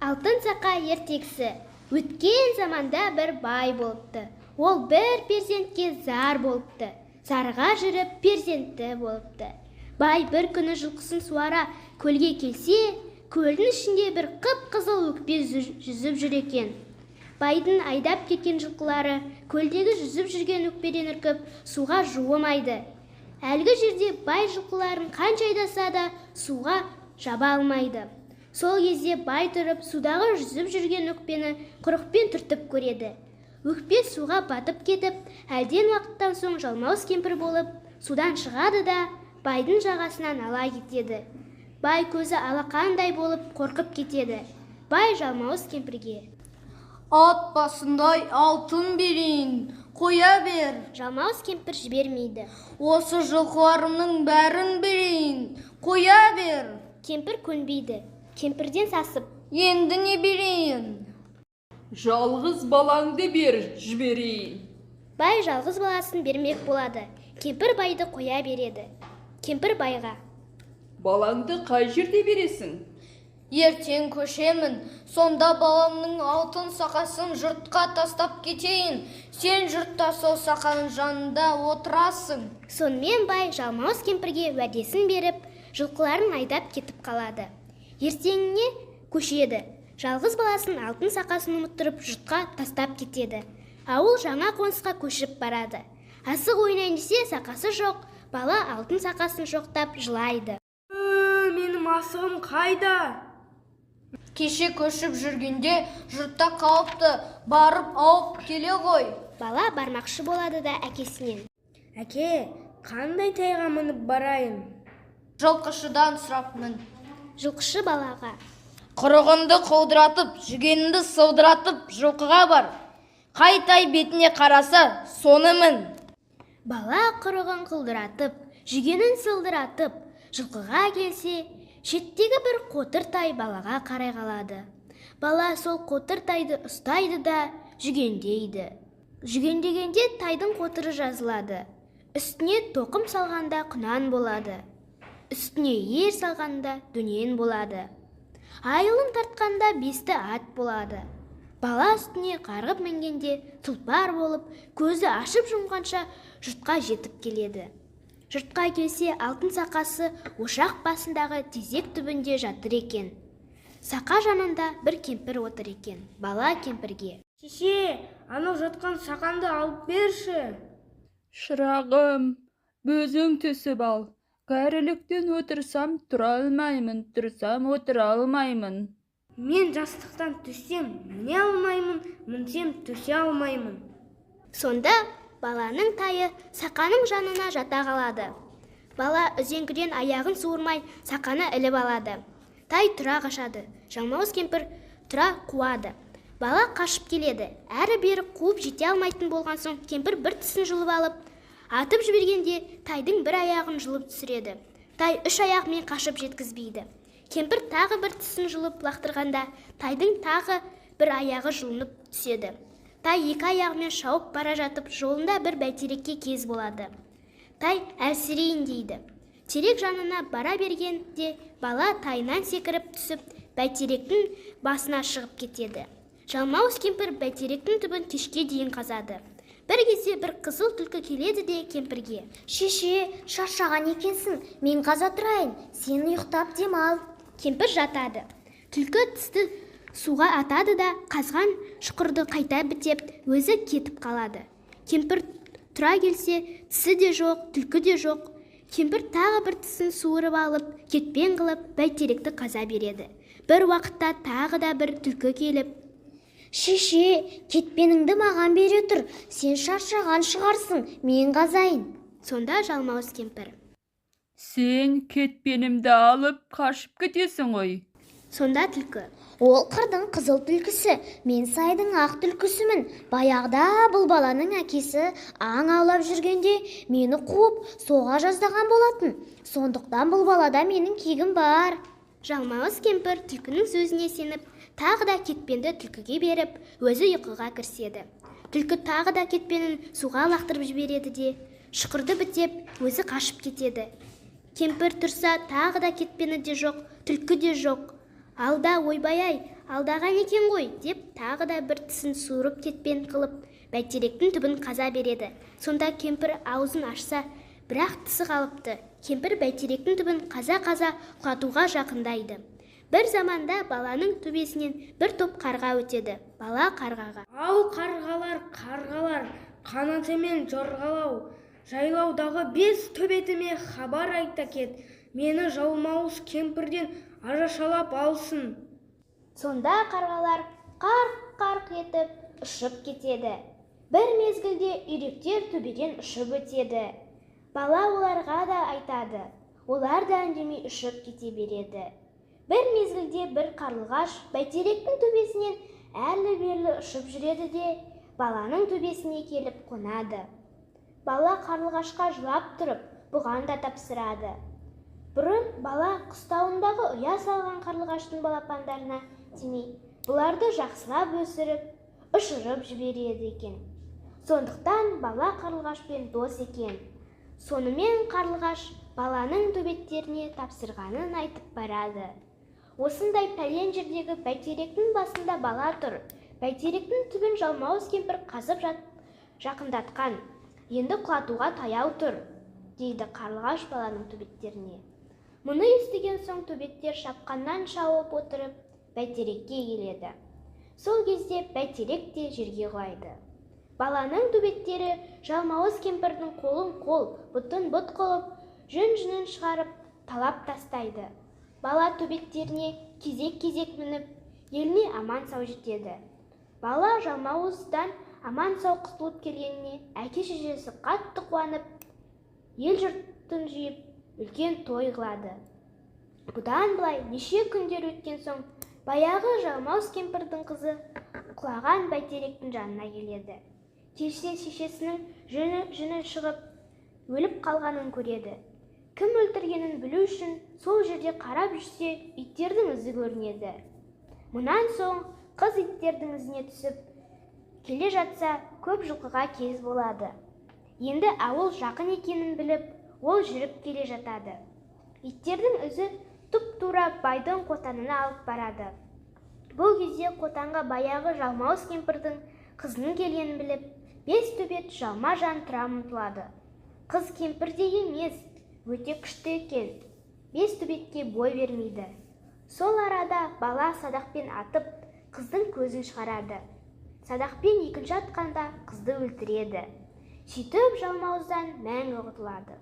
Алтын сақа ертегісі. Өткен заманда бір бай болыпты. Ол бір перзентке зар болыпты. Зарға жүріп перзентті болыпты. Бай бір күні жылқысын суара көлге келсе, көлдің ішінде бір қып-қызыл өкпе жүзіп жүр екен. Байдың айдап кеткен жылқылары көлдегі жүзіп жүрген өкпеден үркіп, суға жуымайды. Әлгі жерде бай жылқыларын қанша айдаса да суға жаба алмайды. Сол кезде бай тұрып, судағы жүзіп жүрген өкпені құрықпен түртіп көреді. Өкпе суға батып кетіп, әлден уақыттан соң жалмауыз кемпір болып, судан шығады да, байдың жағасынан ала кетеді. Бай көзі алақандай болып қорқып кетеді. Бай жалмауыз кемпірге: Ат басындай алтын берейін, қоя бер. Жалмауыз кемпір жібермейді. Осы жылқыларымның бәрін берейін, қоя бер. Кемпір көнбейді. Кемпірден сасып: Енді не берейін? Жалғыз балаңды бер, жіберейін. Бай жалғыз баласын бермек болады. Кемпір байды қоя береді. Кемпір байға: Балаңды қай жерде бересің? Ертең көшемін, сонда баламның алтын сақасын жұртқа тастап кетейін. Сен жұртта сол сақаның жанында отырасың. Сонымен бай жалмауыз кемпірге уәдесін беріп, жылқыларын айдап кетіп қалады. Ертеңіне көшеді. Жалғыз баласын алтын сақасын ұмыттырып, жұртқа тастап кетеді. Ауыл жаңа қонысқа көшіп барады. Асық ойнайын десе, сақасы жоқ. Бала алтын сақасын жоқтап жылайды. Менің асығым қайда? Кеше көшіп жүргенде жұртта қалыпты, барып алып келе ғой. Бала бармақшы болады да әкесінен: Әке, қандай тайға мініп барайын? Жылқышыдан сұрап мін. Жылқышы балаға: Құрығыңды құлдыратып, жүгеніңді сылдыратып, жылқыға бар. Қай тай бетіне қараса, соны мін. Бала құрығын құлдыратып, жүгенін сылдыратып, жылқыға келсе, шеттегі бір қотыр тай балаға қарай қалады. Бала сол қотыр тайды ұстайды да жүгендейді. Жүгендегенде тайдың қотыры жазылады. Үстіне тоқым салғанда құнан болады. Үстіне ер салғанда дөнен болады. Айылын тартқанда бесті ат болады. Бала үстіне қарғып мінгенде тұлпар болып, көзі ашып жұмғанша жұртқа жетіп келеді. Жұртқа келсе, алтын сақасы ошақ басындағы тезек түбінде жатыр екен. Сақа жанында бір кемпір отыр екен. Бала кемпірге: Шеше, анау жатқан сақанды алып берші. Шырағым, өзің түсіп ал. Кәріліктен отырсам тұра алмаймын, тұрсам отыра алмаймын. Мен жастықтан түссем міне алмаймын, мінсем түсе алмаймын. Сонда баланың тайы сақаның жанына жата қалады. Бала үзеңгіден аяғын суырмай сақаны іліп алады. Тай тұра қашады. Жалмауыз кемпір тұра қуады. Бала қашып келеді. Әрі-бері қуып жете алмайтын болған соң, кемпір бір тісін жұлып алып, атып жібергенде тайдың бір аяғын жұлып түсіреді. Тай үш аяғымен қашып жеткізбейді. Кемпір тағы бір тісін жұлып лақтырғанда, тайдың тағы бір аяғы жұлынып түседі. Тай екі аяғымен шауып бара жатып, жолында бір бәйтерекке кез болады. Тай әлсірейін дейді. Терек жанына бара бергенде бала тайынан секіріп түсіп, бәйтеректің басына шығып кетеді. Жалмауыз кемпір бәйтеректің түбін кешке дейін қазады. Бір кезде бір қызыл түлкі келеді де кемпірге: Шеше, шаршаған екенсің, мен қаза тұрайын, сен ұйықтап демал. Кемпір жатады. Түлкі тісті суға атады да, қазған шұқырды қайта бітеп, өзі кетіп қалады. Кемпір тұра келсе, тісі де жоқ, түлкі де жоқ. Кемпір тағы бір тісін суырып алып, кетпен қылып, бәйтеректі қаза береді. Бір уақытта тағы да бір түлкі келіп: Шеше, кетпеніңді маған бере тұр, сен шаршаған шығарсың, мен қазайын. Сонда жалмауыз кемпір: Сен кетпенімді алып қашып кетесің ғой. Сонда түлкі: Ол қырдың қызыл түлкісі, мен сайдың ақ түлкісімін. Баяғыда бұл баланың әкесі аң аулап жүргенде мені қуып, соға жаздаған болатын. Сондықтан бұл балада менің кегім бар. Жалмауыз кемпір түлкінің сөзіне сеніп, тағы да кетпенді түлкіге беріп, өзі ұйқыға кіріседі. Түлкі тағы да кетпенін суға лақтырып жібереді де, шұқырды бітеп, өзі қашып кетеді. Кемпір тұрса, тағы да кетпені де жоқ, түлкі де жоқ. Алда ойбай-ай, Алдаған екен ғой деп, тағы да бір тісін суырып, кетпен қылып бәйтеректің түбін қаза береді. Сонда кемпір аузын ашса, бірақ тісі қалыпты. Кемпір бәйтеректің түбін қаза-қаза құлатуға жақындайды. Бір заманда баланың төбесінен бір топ қарға өтеді. Бала қарғаға: Ау, қарғалар, қарғалар, қанатымен жорғалау, жайлаудағы бес төбетіме хабар айта кет, мені жалмауыз кемпірден арашалап алсын. Сонда қарғалар қарқ-қарқ етіп ұшып кетеді. Бір мезгілде үйректер төбеден ұшып өтеді. Бала оларға да айтады, олар да үндемей ұшып кете береді. Бір мезгілде бір қарлығаш бәйтеректің төбесінен әрлі-берлі ұшып жүреді де, баланың төбесіне келіп қонады. Бала қарлығашқа жылап тұрып, бұған да тапсырады. Бұрын бала қыстауындағы ұя салған қарлығаштың балапандарына тимей, бұларды жақсылап өсіріп, ұшырып жібереді екен. Сондықтан бала қарлығашпен дос екен. Сонымен қарлығаш баланың төбеттеріне тапсырғанын айтып барады. Осындай пәлен жердегі бәйтеректің басында бала тұр. Бәйтеректің түбін жалмауыз кемпір қазып жақындатқан. Енді құлатуға таяу тұр, дейді қарлығаш баланың төбеттеріне. Мұны естіген соң төбеттер шапқаннан шауып отырып бәйтерекке келеді. Сол кезде бәйтерек те жерге құлайды. Баланың төбеттері жалмауыз кемпірдің қолын қол, бұтын бұт қылып, жүн-жүнін шығарып, талап тастайды. Бала төбеттеріне кезек-кезек мініп, еліне аман-сау жетеді. Бала жалмауыздан аман-сау құтылып келгеніне әке-шешесі қатты қуанып, ел-жұртын жиып, үлкен той қылады. Бұдан былай неше күндер өткен соң, баяғы жалмауыз кемпірдің қызы құлаған бәйтеректің жанына келеді. Келсе, шешесінің жүні шығып, өліп қалғанын көреді. Кім өлтіргенін білу үшін сол жерде қарап жүрсе, иттердің ізі көрінеді. Мұнан соң қыз иттердің ізіне түсіп келе жатса, көп жылқыға кез болады. Енді ауыл жақын екенін біліп, ол жүріп келе жатады. Иттердің ізі тұп-тура байдың қотанына алып барады. Бұл кезде қотанға баяғы жалмауыз кемпірдің қызының келгенін біліп, бес төбет жалма-жан тұра ұмтылады. Қыз кемпір де емес, өте күшті екен. Бес төбетке бой бермейді. Сол арада бала садақпен атып, қыздың көзін шығарады. Садақпен екінші атқанда қызды өлтіреді. Сөйтіп жалмауыздан мәңгі құтылады.